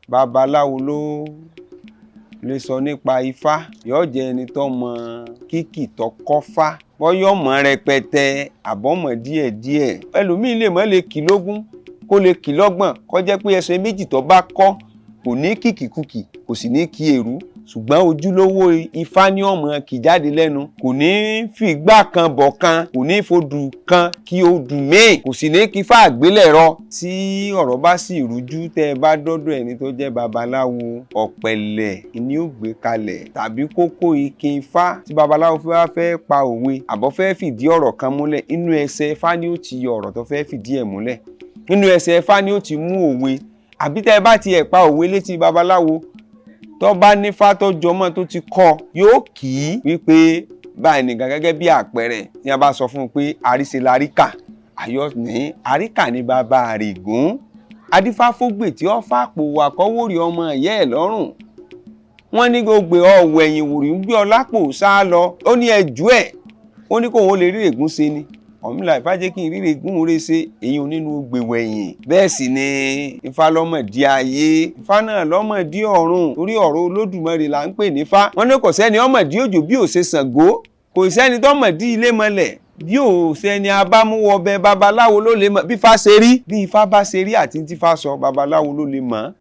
Babaláwo ló lè sọ nípa Ifá. Yóò jẹ́ ẹni tó mọ kíkì tó kọ́fá, bọ́yọ̀ mọ̀ rẹpẹtẹ àbọ̀mọ̀ díẹ̀díẹ̀. Ẹlòmíín lè mọ́ lè kì lógún, kó lè kì lọ́gbọ̀n, kó jẹ́ pé ẹsẹ̀ méjì tó bá kọ́ kò ní kìkìkùkì, kò sì ní kí èrú, ṣùgbọ́n ojúlówó Ifá ní ọmọ kì jáde lẹ́nu. Kò ní fìgbà kan bọ̀ kan, kò ní fodù kan kí odù míì, kò sì ní kí fá àgbélẹ̀rọ. Tí ọ̀rọ̀ bá sì rújú, tẹ́ ẹ bá dọ́dọ̀ ẹni tó jẹ́ babaláwo, ọ̀pẹ̀lẹ̀ ni ó gbé kalẹ̀ tàbí kókó ikin Ifá. Tí babaláwo fẹ́ fẹ́ pa òwe àbọ̀ fẹ́ fìdí ọ̀rọ̀ kan múlẹ̀, inú ẹsẹ̀ Ifá ni ó ti yọ ọ̀rọ̀ tó fẹ́ fìdí ẹ̀ múlẹ̀, nínú ẹsẹ̀ Ifá ni ó ti mú òwe. Àbí tẹ́ ẹ bá tiẹ̀ pa òwe létí babaláwo, tó bá nífá tó jọmọ́ tó ti kọ́, yóò kì í wípé báyìí nìkan. Gẹ́gẹ́ bí àpẹẹrẹ, tí wọ́n bá sọ fún un pé àríṣe laríkà, àyọ ní àríkà ní bàbá àrègún, adífáfógbè tí ó fàpò wà kọ́wórì ọmọ ìyá ẹ̀ lọ́rùn. Wọ́n ní gbogbo ọ̀wọ̀ ẹ̀yìn wòrì ń gbé ọ lápò sá lọ. Ó ní ẹjú ẹ̀, ó ní kóun ó lè rí ègún ṣe ni. Ọ̀rúnmìlà, Ifá jẹ́ kí n ríre gún un ṣe èyí nínú gbèwẹ̀yìn. Bẹ́ẹ̀ sì ni Ifá lọ́mọdé ayé, Ifá náà lọ́mọdé ọ̀run, torí ọ̀rọ̀ Olódùmarè là ń pè ní Ifá. Wọ́n ní kò sẹ́ni ọmọdé òjò bí ò ṣe Ṣàngó, kò sẹ́ni tọ́mọdé ilé mọ́lẹ̀ bí ò sẹ́ni abámúwọbẹ̀. Babaláwo ló lè mọ̀ bí Ifá ṣe rí. Bí Ifá bá ṣe rí àti tí Ifá sọ, babaláwo ló lè mọ̀.